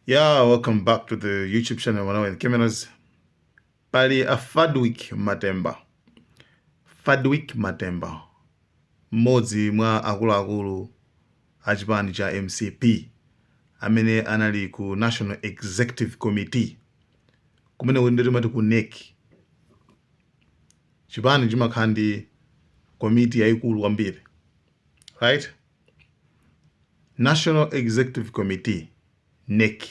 Yeah, welcome back to the YouTube channel Malawi Cameras. Pali a Fadwick Matemba. Fadwick Matemba, mmodzi mwa akuluakulu a chipani cha MCP amene anali ku National Executive Committee, kumene kuti ndimati ku NEC. Chipani chimakhala ndi komiti yayikulu kwambiri, right? National Executive Committee, NEC,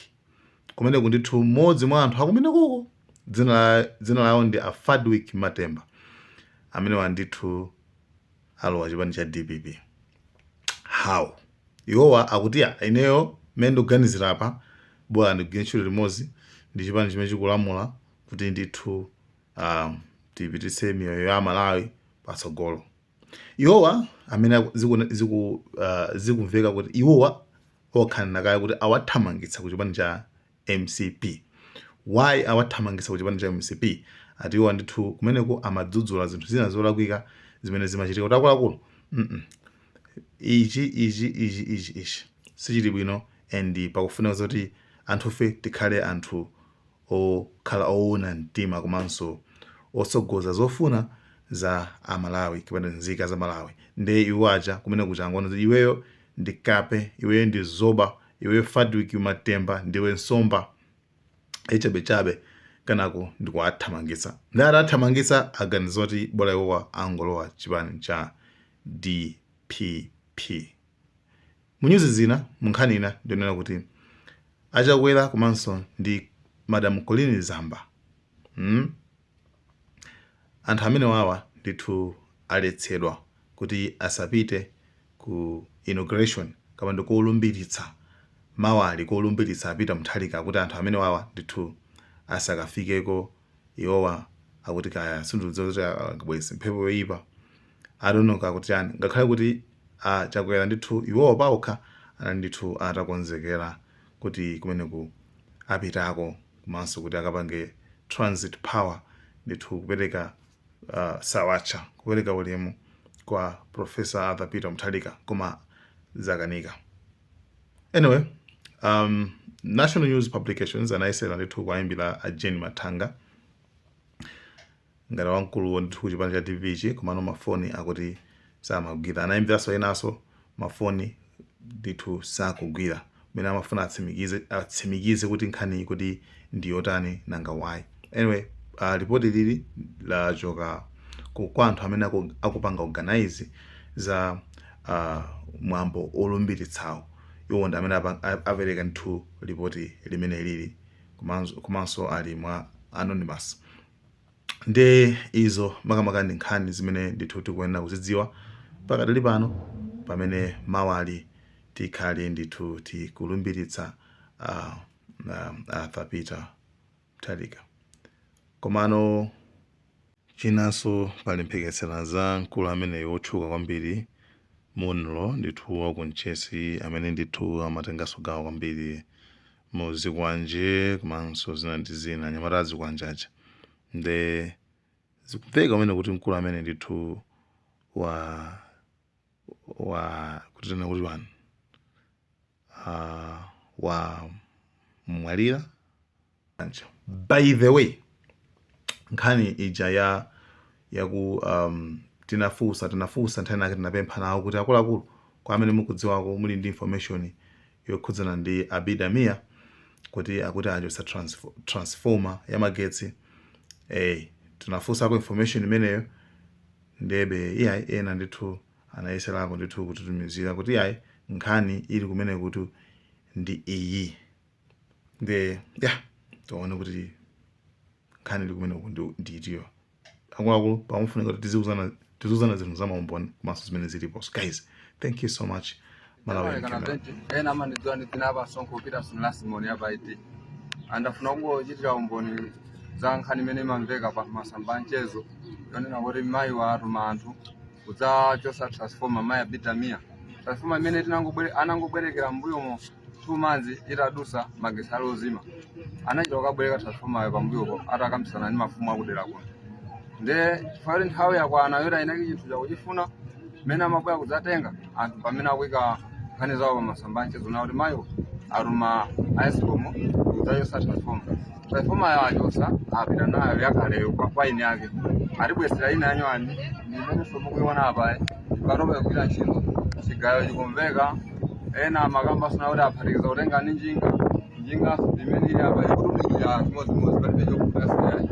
kumene ndithu mmodzi mwa anthu akumene kuko dzina lawo ndi a Fadwick Matemba, amene ndithu alowa chipani cha DPP. How iwowa akuti, "Ya, ineyo mmene ndikuganizira apa, bola ndigwire ntchito limodzi ndi chipani chimene chikulamula kuti ndithu tipititse miyoyo ya Malawi patsogolo." Iwowa amene zikumveka kuti iwowa okhanena kale kuti awathamangitsa ku chipani cha MCP. Why awathamangitsa ku chipani cha MCP? Ati iwowa ndithu kumeneko amadzudzula zinthu zina zolakwika zimene zimachitika, kuti akuluakulu, ichi, ichi, ichi, ichi, ichi sichili bwino, and pakufunika zoti anthufe tikhale anthu okhala owona mtima komanso otsogoza zofuna za Amalawi kapena nzika za Malawi. Nde iwo aja kumene kuchangoona kuti iweyo ndi kape, iweyo ndi zoba, iweyo Fadwick Matemba ndiwe nsomba yachabechabe, kenako ndikuwathamangitsa. Ndi atathamangitsa, aganiza kuti bola iwowa angolowa chipani cha DPP. Munyuzi zina, munkhani ina, ndionena kuti Achakwera komanso ndi Madam Colleen Zamba, Anthu amene wawa ndithu aletsedwa kuti asapite ku inauguration kapena ndi kolumbiritsa mawali, kolumbiritsa a Peter Mutharika, kuti anthu amene wawa ndithu asakafikeko. Iwowa akuti kaya sindidziwa kuti angabweretse mphepo yoyipa, I don't know kakuti chani, ngakhale kuti a Chakwera ndithu iwowa paokha anali ndithu atakonzekera kuti kumeneku apitako, komanso kuti akapange transit power ndithu, kupereka sawacha, kupereka ulemu kwa Professor Arthur Peter Mutharika, koma zakanika. Anyway, National News Publications anayesera ndithu kuwayimbira a Jane Mathanga ngati wamkulu ndithu kuchipani cha DPP chi, komano mafoni akuti samagwira. Anayimbiranso enanso, mafoni ndithu sakugwira, mene amafuna atsimikize kuti nkhani kuti ndi yotani, nanga why. Anyway, ripoti lili lachoka kwa anthu amene akupanga organize za mwambo olumbiritsawo. Iwo ndi amene apereka ndithu ripoti limene lili, komanso ali mwa anonymous. Nde izo makamaka ndi nkhani zimene ndithu tikuyenera kuzidziwa pakadali pano, pamene mawali tikhale ndithu tikulumbiritsa Arthur Peter Mutharika. Komano chinanso, pali mphekesera za mkulu ameneyo wotchuka kwambiri, Munlo ndithu wakunchesi, amene ndithu amatenganso gawo kwambiri mu zikwanje komanso zina ndi zina, anyamata azikwanje aja. Nde zikumveka kumene kuti mkulu amene ndithu wa kuti tena kuti wani wa mwalira. By the way, nkhani ija ya yaku tinafunsa nthawi yake, tinapempha nawo kuti akuluakulu, kwa amene mukudziwako, muli ndi information yokhudzana ndi Abida Mia, kuti akuti achotsa transformer ya magetsi, tinafunsako information imeneyo. Ndebe iyayi, ena ndithu anayeserako ndithu kutitumizira kuti iyayi, nkhani ili kumene kuti ndi iyi. Nde ya, tione kuti nkhani ili kumene ndi itiyo. Akuluakulu, pamufunika kuti tiziuzana zinthu za maumboni komanso zimene zilipo. Guys, thank you so much. Malawi Kana Camera. benchi ena amandidziwa ndi dzina apa Sonkho Peterson la Simon apa IT. Andafuna kungochitira umboni za nkhani imene imamveka pa masamba a mchezo yonena kuti mayi watuma anthu kudzachosa transformer, mayi Abida Mia, transformer imene anangobwerekera mbuyomo 2 months itadusa, magetsi ali ozima. Anachita kukabwereka transformer yo pambuyopo atakambisana ndi mafumu akudera kuno. Nde chifukwa kuti nthawi yakwana yoti ayinake chinthu chakuchifuna, mmene amabwera kudzatenga anthu, pamene akuyika nkhani zawo pa masamba a mchezo na kuti mayiwo Atuma a ESCOM kudzachosa transformer. Transformer yachosa, apita nayo yakaleyo kwa ine yake, atibwesera ina yanywani imenenso mukuiona apa. Panopa ikugwira ntchito, chigayo chikumveka. Ena amakamba sina kuti aphatikiza kutenga ndi njinga. Njinga imene ili apa ikutumikira chimodzimodzi, palibe chokuphatikiza.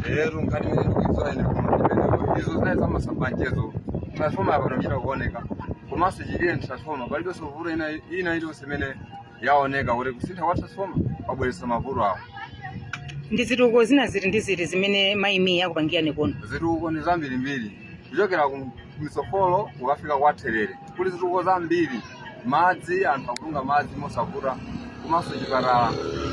Ero nkhani imene ndikuidziwa ine kuno imeneyo. Izo zinali zamasamba mchezo. Transformer pano ichita kuoneka, komanso chiliye transformer, palibenso vuto ina ina iliyonse imene yaoneka kuti kusintha kwa transformer kwabweretsa mavuto awo. Ndi zitukuko zina ziti ndi ziti zimene mayi Miya akupangirani kuno? Zitukuko ndi zambirimbiri, kuchokera ku misofolo kukafika kwa Therere kuli zitukuko zambiri. Madzi, anthu akutunga madzi mosavuta, komanso chipatala,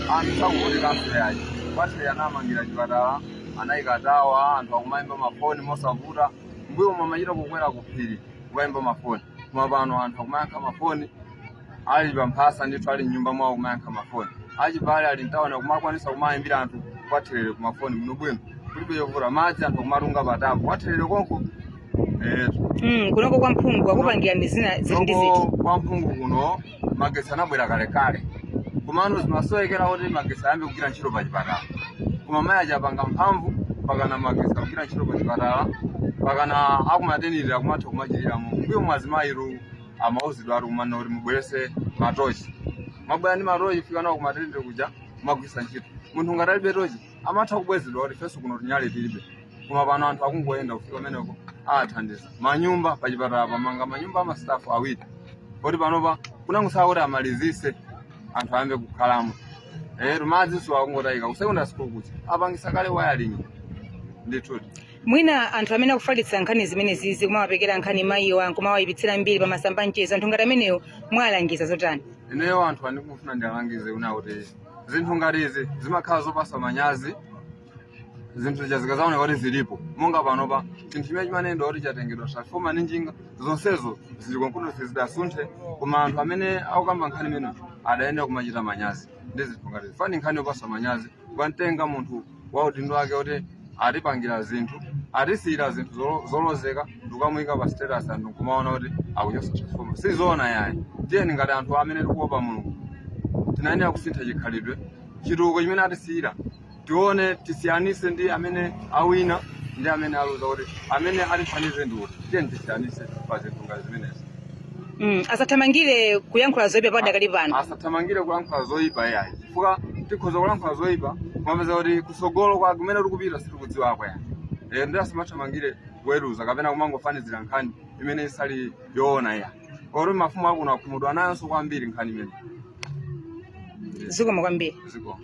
anthu sakuvutikanso yayi. Kwa Therere anamangira chipatala, anayika tower, anthu akumayimba mafoni mosavuta. Mbuyo mamachita kukwera ku phiri kukayimba mafoni, koma pano anthu akumayankha mafoni ali pamphasa ndithu, ali mnyumba mwawo kumayankha mafoni. Achibale ali mtawuni akumakwanisa kumayimbira anthu kwa Therere kumafoni bwino bwino, kulibe yovuta. Madzi anthu akumatunga patapo kwa Therere konko. Kunoko kwa Mphungu akupangirani zina ziti ndi ziti? Noko kwa Mphungu kuno magetsi anabwera kalekale, komano zimasowekera kuti magetsi ayambe kugwira ntchito pa chipatala. Koma mayi aja apanga mphamvu pakana magetsi akugwira ntchito pa chipatala, pakana aku maternity akumatha kumachiriramo. Mbuyo mwazimayiru amauzidwa ati kumana kuti mubwerese matochi, mabwera ndi matochi, fika nawo ku maternity kuja kumagwisa ntchito. Munthu ngati alibe tochi amatha kubwezedwa kuti ifenso kuno tinyale tilibe. Koma pano anthu akungoyenda kufika kumeneko, athandiza. Manyumba pachipatala pamanga manyumba ama staff awiri, poti panopa kunangosala kuti amalizise anthu ayambe kukhalamo. Madzinso akungotayika. Ku secondary school kuja apangisa kale wiring ndithu. Mwina anthu amene akufalitsa nkhani zimenezizi, kumawapekera nkhani mayiwa, nkumawayipitsira mbiri pa masamba mchezo, anthu ngati amenewo mwalangiza zotani? Ineyo anthu andikufuna ndialangize kuna kuti zinthu ngati izi zimakhala zopasa manyazi. Zinthu zija zikazaoneka kuti zilipo, monga panopa chinthu chimene chimanena kuti chatengedwa transformer ndi njinga, zonsezo zili konkuno, sizidasunthe. Koma anthu amene akukamba nkhani imeneyo adayenera kumachita manyazi ndi zinthu ngati fani. Nkhani yopasa manyazi, kukamtenga munthu wa udindo wake kuti atipangira zinthu, atisiyira zinthu zolozeka, ndikamuyika pa status, anthu nkumaona kuti akuchosa transformer, sizoona yayi. Tiyeni ngati anthu amene tikuopa Mulungu, tinayenera kusintha chikhalidwe. Chitukuko chimene atisiyira tione, tisiyanise ndi amene awina ndi amene aluza, kuti amene atithandize ndi kuti tiyeni tisiyanise pa zinthu ngati zimenezi. Asathamangire kuyankhula zoyipa padakali pano. Asathamangire kulankhula zoyipa yayi, chifukwa tikhoza kulankhula zoyipa, kumapeza kuti kusogolo kwa kumene tikupita sitikudziwako yayi. Ndi asamathamangire kuweruza kapena kumangofanizira nkhani imene isali yoona iya, ori mafumu akuno akhumudwa nayonso kwambiri nkhani imene. Zikomo kwambiri. Zikomo.